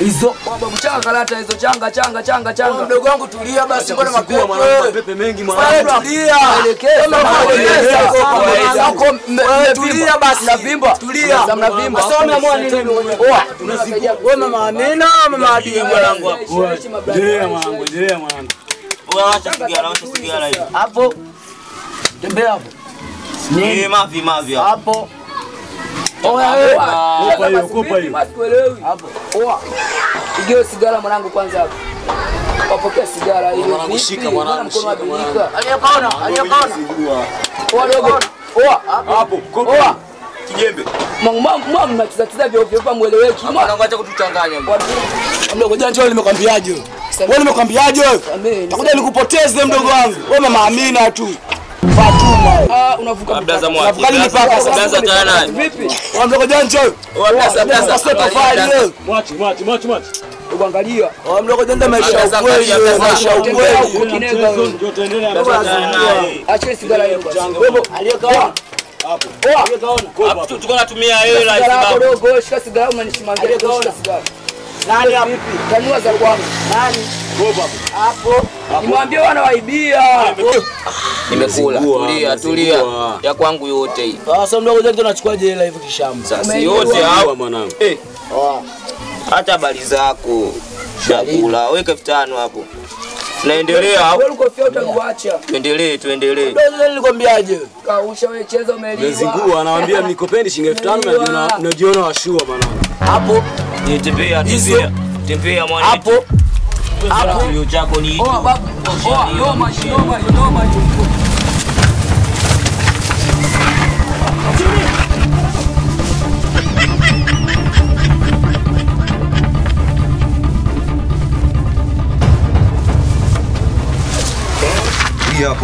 Hizo babu changa karata hizo changa changa changa changa. Mdogo wangu tulia basi, mbona mapepe mwanangu, mengi mwanangu. Tulia. Tulia basi. Mnavimba. Tulia. Mnavimba. Sasa umeamua nini? Oa. Wewe mama Amina, mama Adi mwanangu hapo. Endelea mwanangu, endelea mwanangu. Wewe acha sigara, acha sigara hiyo. Hapo. Tembea hapo. Ni mavi mavi hapo. Oa wewe. Kopa hiyo, kopa hiyo. Sikuelewi. Hapo. Oa. Igeo sigara mwanangu kwanza hapo. Wapokea sigara hiyo. Mwanangu shika, mwanangu shika. Aliyekaona, aliyekaona. Oa dogo. Oa. Hapo. Oa. Kijembe. Mwangu mnacheza cheza vyo vyo hapa mueleweki. Mwanangu acha kutuchanganya. Mdogo janja wewe nimekwambiaje? Wewe nimekwambiaje wewe? Takuja nikupoteze mdogo wangu. Wewe mama Amina tu. Fatuma. Ah, unavuka mipaka. Unavuka mipaka sasa. Blaza tena. Vipi? Wewe mdogo janja wewe. Blaza blaza. Sasa tofali wewe. Mwache mwache mwache mwache. Uangalia. Wewe mdogo janja maisha ukweli, maisha ukweli. Ndio tuendelee. Acha sigara hiyo basi. Wewe aliyekaona. Hapo. Hapo tuko tunatumia hela hizi babu. Dogo, shika sigara unanishimangia shika sigara. Nani hapo? Tanua za kwangu. Nani? Goba hapo. Nimwambie wana waibia. Nimekula. Tulia, tulia. Ya kwangu yote hii. Sasa mdogo janja tunachukuaje hela hivi kishamba? Sasa yote hapo mwanangu. Eh. Hata habari zako. Chakula, weka 5000 hapo. Tunaendelea hapo. Wewe kofia utauacha. Tuendelee, tuendelee. Mdogo nilikwambiaje? Kausha wewe cheza umeliwa. Mzingua anawaambia mnikopeni shilingi 5000 na najiona washua mwanangu. Hapo. Ni tembea, tembea. Tembea mwanangu. Hapo. Hapo. Kilio chako ni hicho. Oa babu. Oa, noma, noma, noma. Hapo.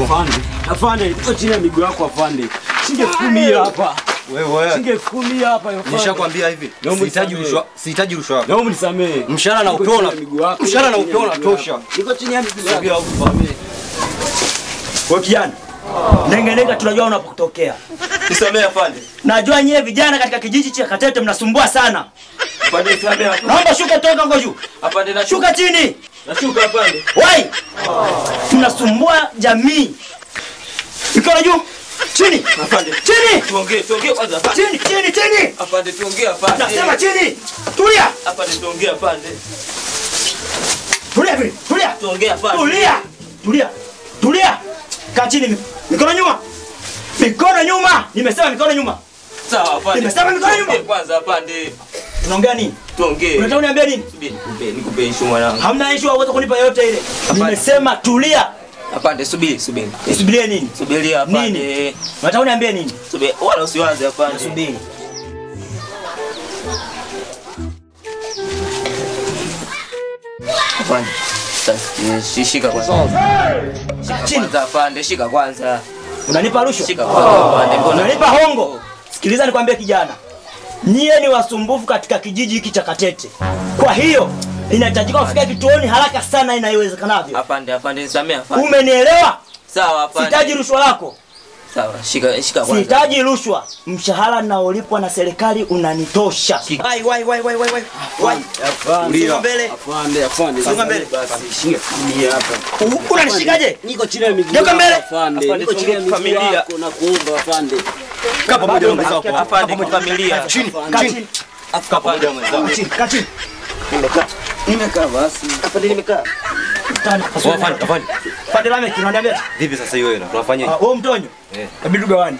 Afande, afande, tuko chini ya miguu yako afande. Shilingi 10,000 hapa. Wewe. Shilingi 10,000 hapa. Nishakwambia hivi. Sihitaji rushwa, sihitaji rushwa. Naomba unisamee. Mshahara na upeona. Mshahara na upeona tosha. Niko chini ya miguu yako. Wewe kijana. Nenga nenga tunajua unapotokea. Nisamee afande. Najua nyewe vijana katika kijiji cha Katete mnasumbua sana. Afande nisamee afande. Naomba shuka toka huko juu. Afande na shuka chini. Nashuka afande. Wai! Mnasumbua jamii. Mikono juu. Chini. Afande. Chini. Tuongee, tuongee kwanza afande. Chini, chini, chini. Afande tuongee afande. Nasema chini. Tulia. Afande tuongee afande. Tulia vile. Tulia. Tuongee afande. Tulia. Tulia. Tulia. Kaa chini. Mikono nyuma. Mikono nyuma. Nimesema mikono nyuma. Sawa afande. Nimesema mikono nyuma. Kwanza afande. Tunaongea nini? Tuongee. Unataka uniambie nini? Subiri, nikupe, nikupe issue mwanangu. Hamna issue, uweze kunipa yote ile. Nimesema tulia. Afande subiri, subiri. Nisubirie nini? Subiria afande. Nini? Unataka uniambie nini? Subiri, wala usiwaze afande. Subiri. Afande. Sasa shika kwanza. Shika kwanza afande, shika kwanza. Unanipa rushwa? Shika kwanza afande. Mbona unanipa hongo? Sikiliza nikwambie kijana. Nyie ni wasumbufu katika kijiji hiki cha Katete. Kwa hiyo inahitajika ufike kituoni haraka sana inaiwezekanavyo. Afande, afande nisamee afande. Umenielewa? Sawa afande. Sihitaji rushwa lako. Sawa, shika shika kwanza. Sihitaji rushwa. Mshahara ninaolipwa na serikali unanitosha. Wai wai wai wai wai. Wai. Afande. Mbele. Afande, afande. Songa mbele. Basi shilingi 10,000 hapa. Unanishikaje? Niko chini ya miguu. Niko mbele. Afande, niko chini ya miguu yako na kuomba afande. Kaa pamoja na mwenzako. Afande familia. Chini, chini. Kaa pamoja na mwenzako. Chini, kaa chini. Nimekaa. Nimekaa basi. Afande nimekaa. Afande, afande. Afande Lamek unaniambia? Vipi sasa hiyo hela? Tunafanyaje? Wewe mtonyo. Inabidi tugawane.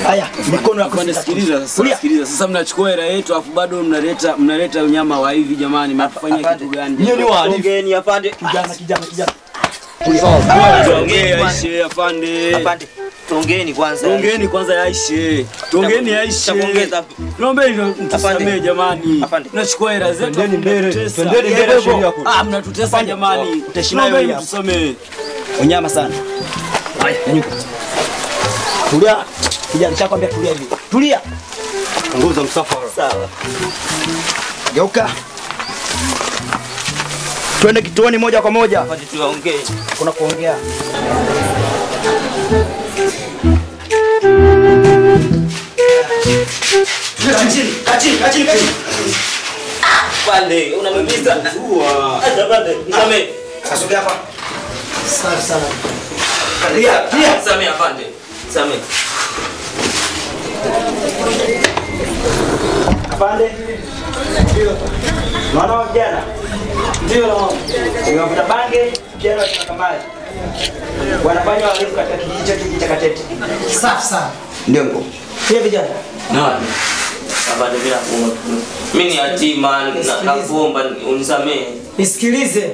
Haya, mikono yako sikiliza sasa. Sikiliza sasa, mnachukua hela yetu afu bado mnaleta unyama wa hivi jamani, mnafanya kitu gani? Nyinyi ni wahalifu. Ongeeni afande. Kijana, kijana, kijana. Tuongee yaishe afande. Afande. Tuongeeni kwanza. Tuongeeni kwanza yaishe. Tuongeeni yaishe. Tutakuongeza. Naombeni mtusamee jamani. Tunachukua hela zetu. Twendeni mbele. Twendeni mbele sheria kuu. Ah, mnatutesa jamani. Utaishi nayo mtusamee. Unyama sana. Haya, nyanyuka. Tulia. Kijana, nishakwambia tulia hivi. Tulia. Punguza msafara. Sawa. Geuka. Twende kituoni moja kwa moja. Afande tuongee. Kuna kuongea. Chini, chini, chini, chini. Afande, unaniumiza. Acha afande. Nisamehe. Kasogea hapa. Safi sana. Pia. Nisamehe afande. Nisamehe. Afande. Ndio. Naona vijana. Ndio naona. Nimewavuta bange, vijana wa Kambale. Wanafanya uhalifu katika kijiji chetu cha Katete. Safi sana. Ndio mkuu. Pia vijana. Nani? Afande, mimi nakuomba. Mimi ni yatima, nakuomba unisamehe. Nisikilize.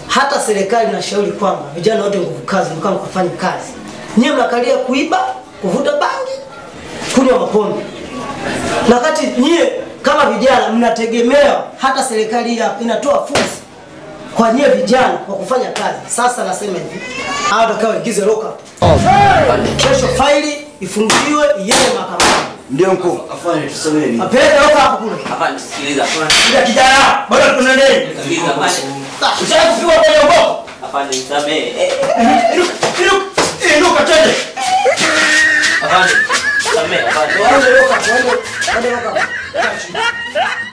Hata serikali inashauri kwamba vijana wote nguvu kazi, mkao mkafanye kazi. Nyie mnakalia kuiba, kuvuta bangi, kunywa mapombe. Na wakati nyie kama vijana mnategemewa, hata serikali inatoa fursa kwa nyie vijana kwa kufanya kazi. Sasa nasema hivi, hao watakaoingize lock up. Kesho faili ifunguliwe iende mahakamani. Ndio mkuu. Afande, tusameheni. Apeleke lock up kule. Afande, sikiliza. Ila kijana, bado kuna nini? Sikiliza afande. Ushawahi kupigwa kwenye ubongo? Afande, nisamehe. Inuka, inuka twende. Afande, nisamehe afande. Waende lock up, waende lock up.